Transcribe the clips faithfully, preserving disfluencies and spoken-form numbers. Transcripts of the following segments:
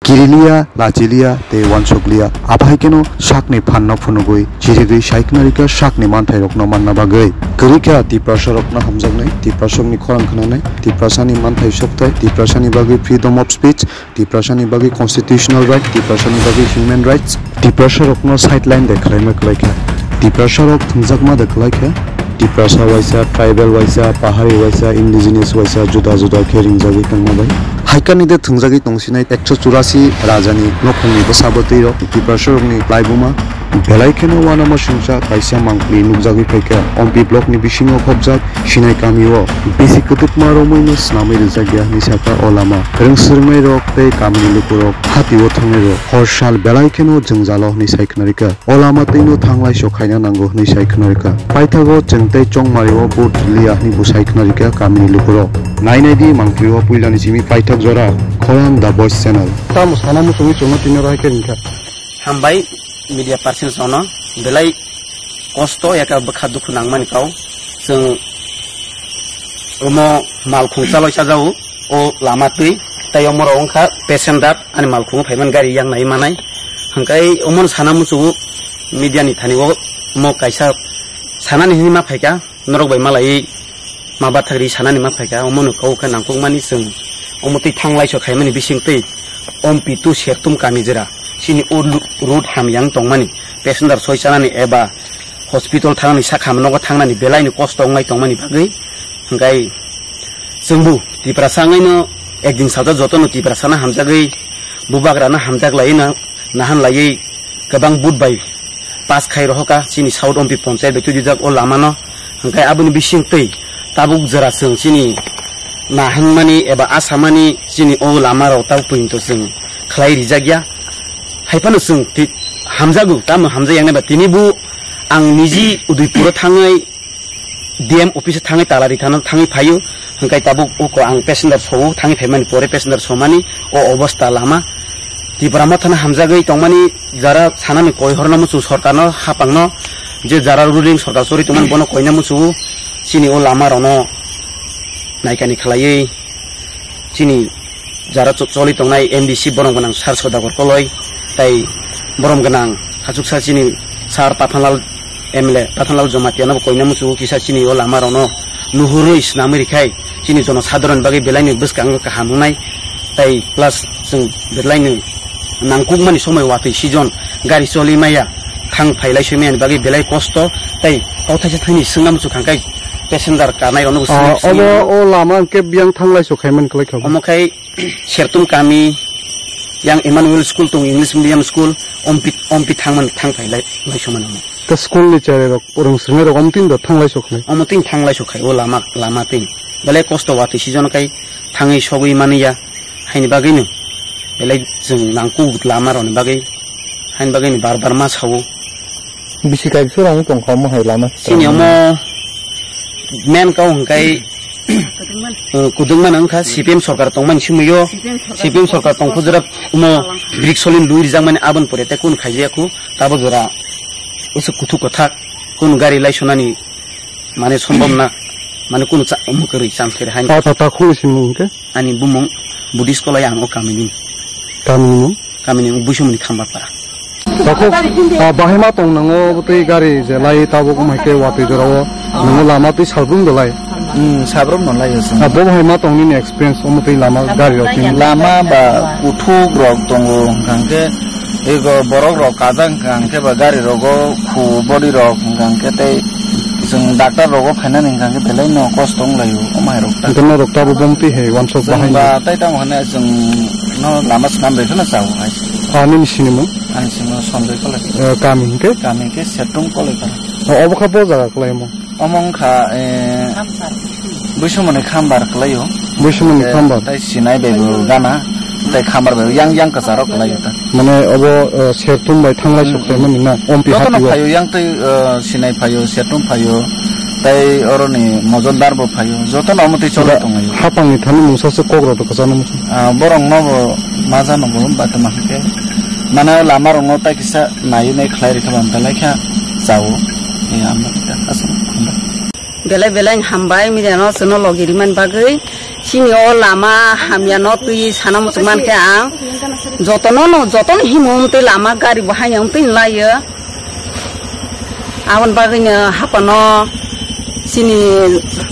Kiriliya, lachiliya tei wansukliya. Aphai kheno sakni phanno phunugwi chirigwi saikhnarikha sakni manthairokno manna bagwi. Kwrwikha Tiprasarokno hamjaknai, Tiprasarokni khorang khnanai, Tiprasani manthai sokthai, Tiprasani bagwi freedom of speech, Tiprasani bagwi constitutional right, Tiprasani bagwi human rights, Tiprasarokno sideline de khlaima kwlaikha. Tiprasarok thwngjakma de kwlaikha. Tiprasa waisa, tribal waisa, pahari waisa, indigenous waisa juda juda khe ringjagwi tongma bai. Haikani de thwngjagwi tongsinai ekso churasi rajani nokhungni bwsa bwtwirok Tiprasarokni laibuma belai kheno uanama singcha kaisa mangpli nukjagwi phaikha. Ompi blockni bisingo khopjak Sinai kamio bisi kwtwkma romwino swnamwi rijak ya hwnwi sakha o lama. Rwng swrwngnairok tei kamini lukurok hatio thangnairok hor sal belai kheno jwngjalo hwnwi sai khwnarikha. O lama twino thanglai so khaina nango hwnwi sai khwnarikha. Paithago chwng tei chongmario vote rwliya hwnwi bo sai khwnarikha kamini lukurok. Nai nai di mangpli o puilani simi paithak jora Khoram The Voice Channel. Tamo sana muchungwi chwngno tini oro hai khe ringkha. Hambai media person sono belai kosto eka bwkha dukhu nangmani kau. Chwng omo malkhung chaloi chajao o lama twi tei omorok wngkha passenger ani malkhungo phaimani gari yang nai manai. Hwnkhe omono sana muchungo media ni thani o omo kaisa sanani hinwi ma phaikha. Norok bai malai ma bathakri sanani ma phaikha, omono kau khe nangkukmani chwng omo twi thanglaiso khaimani bisingtwi Ompi to Sertum kami jera chini o lu-, road hamya wng tongmani, passenger soi chanani eba hospital thangnani, sak hamya nogo thangnani belaino kosto wnglai tongmani bagwi. Hwnkhe chwngbo Tiprasa wngwino ekdin salsa jotono Tiprasano hamjagwi, bubagrano hamjaklaiwi na-, nahanlaiwi kwbang vote bai pass khai rohoka chini South Ompi Ponchayat bai twijak o lamano. Hwnkhe aboni bisingtwi tabuk jora chwng chini nahanmani eba asamani chini o lamarok tabuk porinto chwng khlai rijakya. Haiphano chwng ti-, hamjago, tamo hamjakya wngnai ba tinibo ang niji Udaipuro thangwi D M office thangwi tala rithana thangwi phaio, hwnkhe tabuk uko ang passenger so-o, thangwi phaimani pore passenger somani o obosta lama. Tipra Mothano hamjagwi tongmani jara sanani koi horno muchung sorkarno, hapangno, je jara ruling sorkar chori tongmani bono koina muchungo, chini o lama rokno naikani khlaiwi. Chini jara cho-, choli tongnai M D C borom gwnang Sir Sodagar Koloi, tai borom gwnang hachuksa chini Sir Pathanlal M L A Pathanlal Jamatia no koina muchungo kisa chini o lama rokno nuhurwi swnamwi rikha chini jono sadharon bagwi belaino bwskango kaham wngnai, tai plus chwng belaino nangkukmani somoi watwi season gari choli maya thang phailai soi maya bagwi belai kosto, tai kok thaisa thani swngna muchung kha khe passenger karnai rokno bo swngwi, ah, swngwi obo rw. O lama hwnkhe biyang thanglai so khaimani kwlai kha. Omo khai Sertum kami, yang Emmanuel School tong, English medium school, Ompi, Ompi thangman, thang phai lai, lai sumano. Ta school ni cherai rok, rwng swngnai rok, omo tin da thanglai so khlai. Omo tin thanglai so khai, o lama, lama tin. Belai kosto watwi season kai, thangwi sogwi mani ya, haini bagwi no. Belai chwng nangkuk lama rokni bagwi, haini bagwi no bar bar ma sao. Bisi kaisa rang tong kha omo hai lama. Chini omo main kau hwnkhe, uh, kudungma nang kha C P M sorkar tongmani simiyo. C P M sorkar tongkhu jora omo brick solin lui rijak mani aboni pore tei kunu khaijaya khu tabo jora usuk kuthuk kwthak kunu gari lai sunani mane sombom na mane kunu cha-, omo kwrwi cham khe hai. Ta, ta, ta, khuli sini hwnkhe? Ani bumung Buddhist kolai ang o kamini. Kamini mung? Kamini mung Buisumuni Khambapara. Takhuk, ah, bahai ma tong nango, bwtwi gari je lai tabuk wng hai khe watwi jora o, nango lama twi salbrum de lai. Hmm, sabrum no lai o chwng. Ah, bo bahai ma tong nini experience, omo twi lama gari rok twi. Lama ba kuthuk rok tongo, hwnkha khe ego borok rok kajak, hwnkha khe ba gari rogo khu body rok, hwnkha khe tei chwng doctor rogo phainani, hwnkha khe belai no kosto wng lai o, omo hai rok ta. Hwnkhe norok tabuk bo twi hai wansuk bahai ba no. Tai tamo hwnwi chwng no lama swnam bai kheno chao hai. Ah, nini sinimung? Ani simo Sanjoy Kolai. Eh, kami hwnkhe? Kami hwnkhe Sertung Kolai para. Oh, obo kha bo jaga kwlaimo? Omo wngkha, eh, Buisumuni Khambar kwlaio. Buisumuni Khambar. Eh, tai sinai bai bo gana, tai Khambar bai yang yang kwcharo kwlaio ta. Mane obo, eh, Sertung bai thanglai sok khlaimani na? Ompi jotono hatio. Phaio, yang twi, eh, sinai phaio, Sertung phaio, tai oroni Mojondar bo phaio, jotono omo twi choli tonglaio. Hapangni thani mungsa se kok rok kwchano muchung. Ah, borok no bo ma jano bo batoma hwnkhe. Mane lama rok no tai kisa nai nai khlai rikha ba belai kha chao. Eh, ang no kita aswk belai belai hambai media no chwngno logi rimani bagwi. Chini o lama hamya no twi sana muchung man khe ang jotono no, jotono himo twi lama gari bo hanya twi laio. Aboni bagwi no hapano chini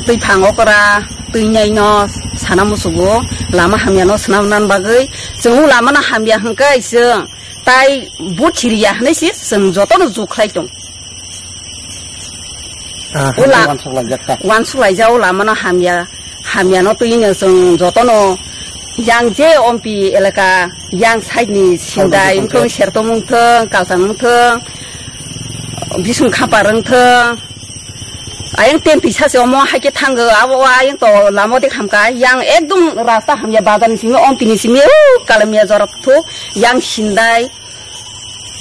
twi phang okra twi nyai no sana musugo lama hamya no sana nan bagwi chwng o lama no hamya hwnkhe chwng tai buthiriya hwnwi se chwng jotono jukhlai tong. Ah, Ula- hamya wansuk laijak kha. Wansuk laijak o lama no hamya, hamya no twi no chwng jotono yang je ompi elaka yang side ni sindai wngthong, sertong wngthong, kaltang wngthong, bising khapar wngthong. Ayang ten tisa se omo hai khe thango, abo o ayang to lama de khamka, yang ekdom rasta hamya bazar ni simi, ompi ni simi, u kalamya jora thu, yang sindai.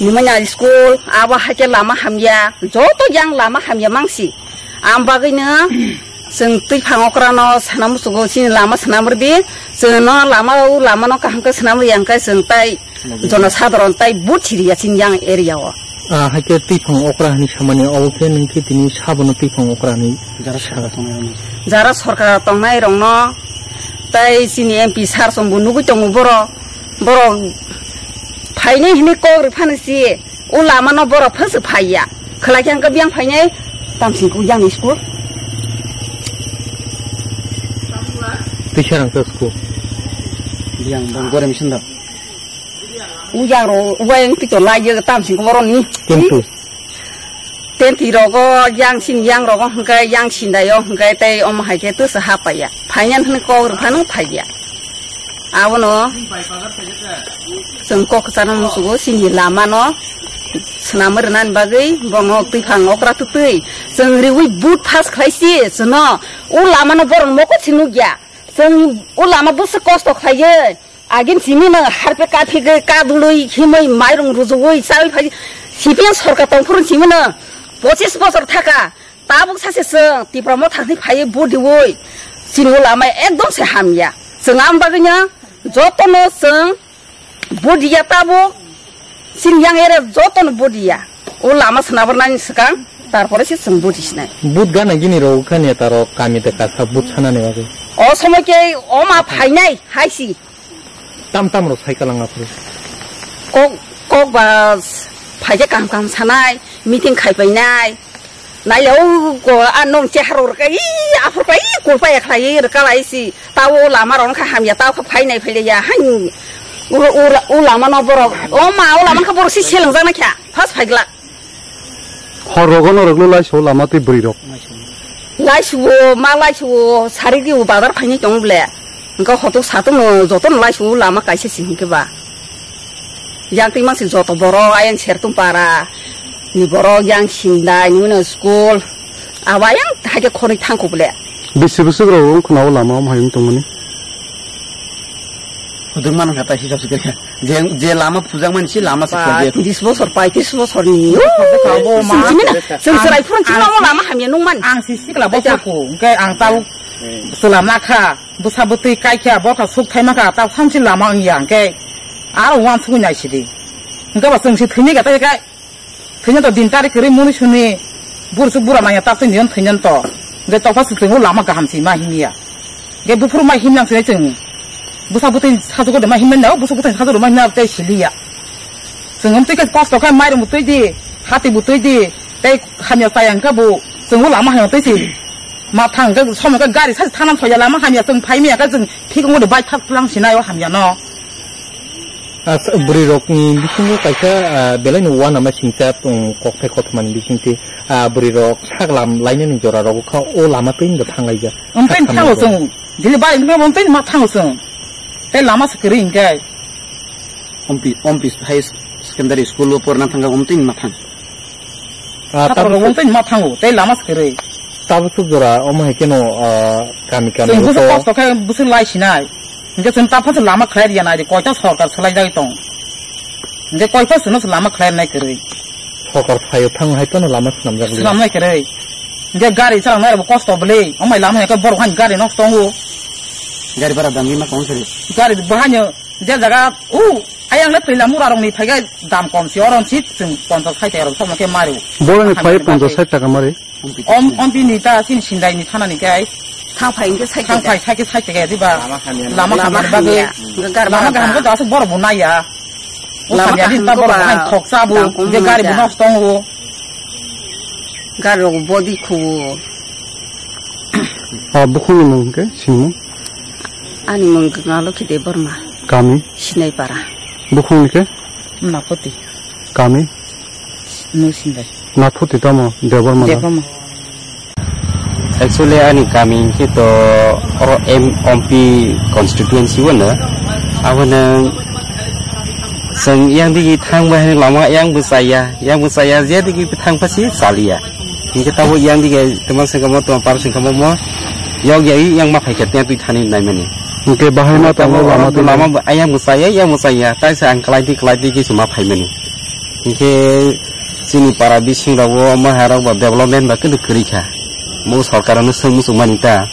Nimanya school, abo hai khe lama hamya, joto yang lama hamya mangsi. Am bagwino chwng twi phang okra no sana musugo chini lama swnam rwdi, chwng no lama o lama no kaham khe swnam rwya hwnkhe chwng tai jono sadharon tai buthiriya chini yang area o. Ah, hai khe twi phang okra hinwi samani obo khe nwng khe tini sabono twi phang okra hinwi Jara sa- sorkar tongnai rokno. Jara sorkar tongnai rokno tai chini M P sir chwngbo nugwi tongo borok. Borok phainai hinwi kok rw phano si, o lama no borok phano se phaiya. Khwlai khe ang khe biyang phainai, tamsing kuk yang school. Tisa rang sa school. Biyang bang gorem sinda. O yang ro, o yang pito lai ye tamsing kuk borok ni. Kintu. Tenti rogo yang sin yang rogo hwnkhe yang sindai o hwnkhe tei omo hai khe twsa ha paiya. Phainani hwnwi kok rw phano phaiya. Abono chwng kok kwchangma musugo chini lama no swnam rwnani bagwi bono twi phang okra twtwi chwng riwi but phas khlai si chwngno o lama no borok mokol si nukya. Chwng o lama bwswk kosto khlaiwi. Agin simi no harpe kaphigwi, kadulwi, himwi, mairung rujuwi, chawi phai, C P M sorkar tongphuru simi no pochis bosor thaka, tabuk sase chwng Tipra Motha ni phaiwi bodiwi, chini o lama ekdom se hamya. Chwng ang bagwi no jotono chwng bodiya tabuk, chini yang ere jotono bodiya. O lama swnamrwnani swkang, tarpore se chwng bodi sinai. But gana gini rok kha neta rok kami de kasa but sanani bagwi. O somoi khe o ma phainai, hai si. Tam tam rok sai kalang aphuru. Kok, kok ba phaikhe kaham kaham sanai, meeting khai painai. Naila o ko a nong cheharo rwkha, i aphuru khlai, i kurpa ya khlai, i rwkha lai si. Tao lama rok kha hamya, tao kha phainai phaiya, han. O, o, o lama no borok, o ma o lama kha borok si seleng jana kha, first phaigla. Hor rogo no rwglo laisu lama tei bwrwi rok. Laisuo, ma laisuo, sari di o bazar phaini tong ble. Engka hotok satok no joto no laisuo lama kaisa si hinkhe ba. Yang twi mangsi joto borok ayang Sertung para ni borok yang sindai ni mano school. Abo ayang haikhe khoroi thangkho ble. Bisi bwswk rok wng khna o lama o hai wng tongmani. Huduk man kha tai hisab sikhe. Je, je lama phujakmani si lama sikhe ba, je. Tris bosor, paitris bosor ni. Abo ma. Sini na, sini na, ang, sini na, ang, lama hamya nung man. Ang si sikla bosor ko, engke ang tau selam na kha. Bwsa bwtwi kai kha, bokha suk thai ma kha, tau samsi lama wng ya, engke aro uansugwi nai sidi. Engke ba chwng si thwini kha, tai kha. Thwino to din tarik kwrwi muni suni bur suk bura manya tak twi niyon thwino to. Ge tokha suk twi lama kaham si ma himya. Ge buphuru ma himnang se chwng. Bwsa bwtwi sajugo de ma himnang da, bwsa bwtwi sajugo ma himnang tei siliya. Chwng um twi khe kosto khe mairum twi di, hati bo twi di, tei hamya chaya hwnkhe bo chwng lama hamya twi si. Ma thang khe somo khe gari sa thanam soya lama hamya chwng phai maya khe chwng thik wngo de bai thak lang sinai o hamya no. Ah, bwrwi rokni bisingo kaisa, ah, belai no uanama singcha, um, kokthai kothomani bisingtwi, ah, bwrwi rok saklam lainani jora rogo kha o lama twi no thanglaijak. Omtwi thango chwng, dili bai omtwi ma thango chwng. Tei lama se kwrwi hinkhe. Ompi, Ompi High Secondary School o porna thangkha omtwi ma thang. Ah, tabuk suk- omtwi ma thango, tei lama se kwrwi. Tabuk suk jora omo hai khe no, ah, kami kami chwng bwswk kosto khe bwswk lai sinai. Hinkhe chwng ta phano lama khlai riya nai di, koita sorkar swlai jagwi tong. Hinkhe koi phano chwngno lama khlai rwnai kwrwi. Sorkar phaio thang hai phano lama swnamjak liya. Swnamnai kwrwi. Hinkhe gari chalangnai rokbo kosto bwlwi. Omai lama hinkhe borok hani gari nosto wngo. Gari bara damni ma kong sari. Gari bahai no je jaga u ayang le twila mura rokni phaigai dam kom si oron si chwng ponchas sait taka rok somno khe mari. Boroni phai ponchas sait taka mari. Om, om bini ta sin sindai ni thana ni kai. Thang phai hwnkhe sai Thang phai, sai khe sai khe diba? Lama hamya. Lama hamya bagwi. Hwnkhe gar Lama bahai kaham ba. Khe aswk borok bo naiya. O Lama hamya kaham din ba khe borok ba. Hai khoksa bo. Tang kong Je gari bo manja. Nosto tongo. Gari rok bodi khubo. Ah, bukhungni mung hwnkhe, sinimung? Ani mung Ganga Lokhi Debbarma. Kami? Sinaipara. Bukhungni khe? Napoti. Kami? Nusinbai. Napoti tamo Debbarma da? Debbarma. Actually, ani kami hwnkhe to oro M-, M P constituency o no. Abo no chwng yang digi thang bai lama yang bwchaya, yang bwchaya je digi thang pasi chaliya. Hwnkhe tabuk yang dige twma sengkamo, twma par sengkamo mo yog yai yang ma phaikha tei twi thani naimani. Hwnkhe bahai ma tongo lama twi lama nai? Ayang bwchaya, yang bwchaya, taisa ang kwlai twi, kwlai twi khe se ma phaimani. Hwnkhe chini para bising rogo ma harok ba development ba kwdwk kwrwi kha. Mo sorkar no swng muchung mani ta.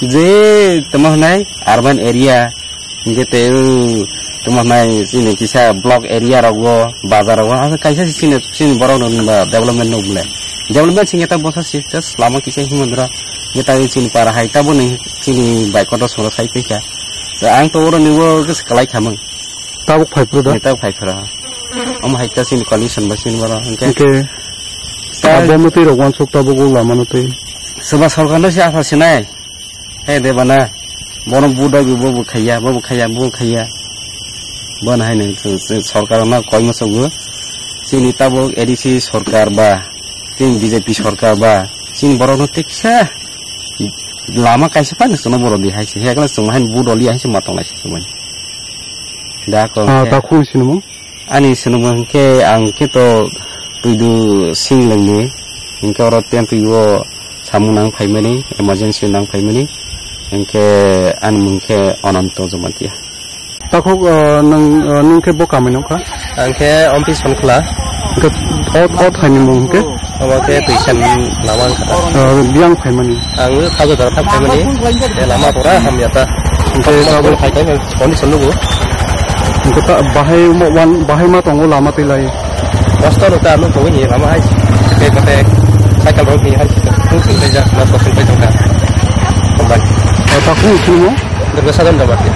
Je tamo hwnai urban area, Hingke tei, tamo nai chini kisa block area rogo, bazar rogo, asa kaisa se chini, chini borok rokni ba development nuk le. Development singke ta bosa se, just lama kisa himundra, hingke ta chini para hai, taboni chini bai kotor soro sai phaikha. Ang to oro nibo kisa kalai khamang. Tabuk phai phuru da? Tabuk phai phuru. Omo hai ta chini condition ba chini borok, hingke. Hingke. Ta abo mutui rok wansuk tabuk o lama no tei. Soba sorkar no se asa sinai. He de bana, bono budai bo bo khaiya, bo bo khaiya, bo khaiya. Bono hai nang se, se sorkar no koi ma sogo. Chini tabuk A D C sorkar ba, chini B J P sorkar ba, chini borok no teksa lama kaisa pani sono borok di hai se. He kala song hai budoli hai se matong lai se mani. Da ko Ah, ke. Ta khung sini mo? Ani swnamung hwnkhe ang khe to twidu sing lengni, hwnkhe oro tentwi o samung nang phaimani, emergency nang phaimani, hwnkhe ani mung khe Ananto Jamatia. Takhuk, uh, nwng, uh, nwng khe bo kamai nokha? Ang khe Ompi Sonkhla. Hwnkhe o, o thaini mung hwnkhe? Omo khe Tuisan lama wngkha ta. Ah, biyang phaimani? Ang khajo dara thang phaimani. Eh, lama pura hamya ta. Hwnkhe tabuk phai khe condition nugo. Hwnkhe ta bahai mo wan, bahai ma tongo lama twi lai? Kosto rok ta ano tongwi ni lama hai. Tei kote cycle rok ni hai. Tungsing tei jak na kosto tei tongkha. Hambai. Ah, takhuk sini mo? Durga Sadhan Jamatia.